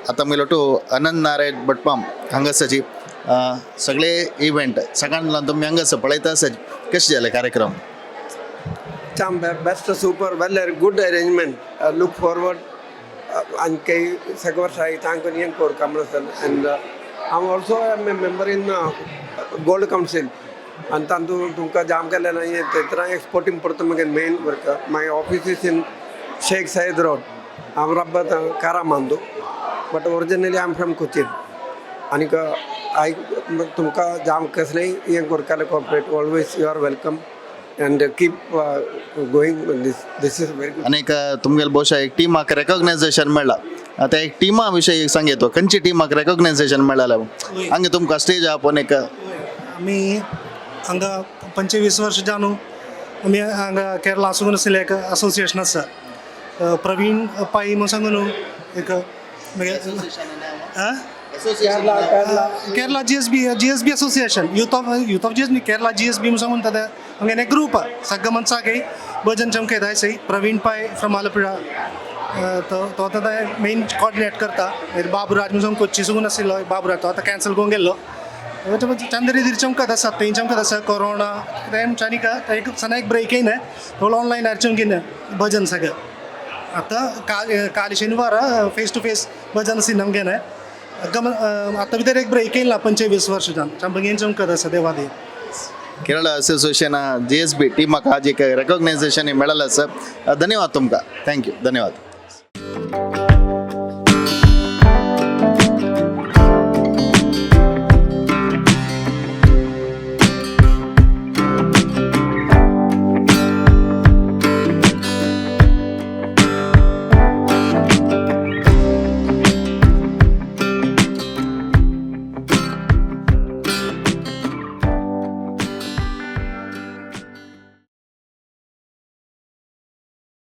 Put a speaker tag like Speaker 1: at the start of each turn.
Speaker 1: आतां आमगेलो टू अनंत नारायण भटमाम हांगा आसाची. सगळे इव्हेंट सकाळ तुमी हांगा आसा पळयता आसा, कशें जालें कार्यक्रम?
Speaker 2: Cham best, super, well, good arrangement. Look forward आणखी सगळं वर्ष तांकां हें कोर कमल. And हांव also am a member in gold council आनी तातूंत तुमकां जाम केलें ना तेन्ना एक्सपोर्ट इम्पोर्ट म्हगे main work. My office is in Sheikh Zayed Road. हांव राबत कारामांदू, but originally I am from Cochin. आनीक I तुमकां जाम कसलेंय हें करताले cooperate, always you are welcome and keep going. This is very good.
Speaker 1: आनीक तुमगेले बहुशा एक टिमाक रेकॉग्नायझेशन मेळ्ळा. आतां एक टिमा विशयी एक सांग तो, खंयची टिमाक रेकॉग्नायझेशन मेळ्ळा हांगा तुमकां स्टेज आपोवन एक?
Speaker 3: आमी हांगा 25 वर्ष जाणू आमी हांगा केरला आसून आशिल्लें एक असोसिएशन आसा, प्रवीण पाई म्हूण सांगू न्हू एक मागीर Kerala GSB association, youth of GSB, Kerala GSB म्हूण सांगून ताका हांगा एक ग्रूप आहा. सगळ्या मनशाक भजन चमकयता सई. प्रवीण पाय फ्रॉम आलपुरा, तो तो आतां मेन कॉर्डिनेट करता. मागीर बाबूराज म्हूण सांगून कोच्ची साकून आशिल्लो बाबूराज, तो आतां कॅन्सल करून गेल्लो. चंद्री धीर चमकत आसा, थंय चमकत आसा. कोरोना तेमच्यानी एक सना एक ब्रेक येयना, थोडो ऑनलायन चमकीन भजन सगळें. आतां काल काल शनिवार फेस टू फेस भजन आसी नमगेन गम. आतां भितर एक ब्रेक येयला 25 वर्ष जावन चमकेन चमकत आसा देवादी.
Speaker 1: केरळ असोसिएशन GSB टिमाक आज एक रेकॉग्नायझेशन मेळ्ळा सर. धन्यवाद तुमकां, thank you, धन्यवाद.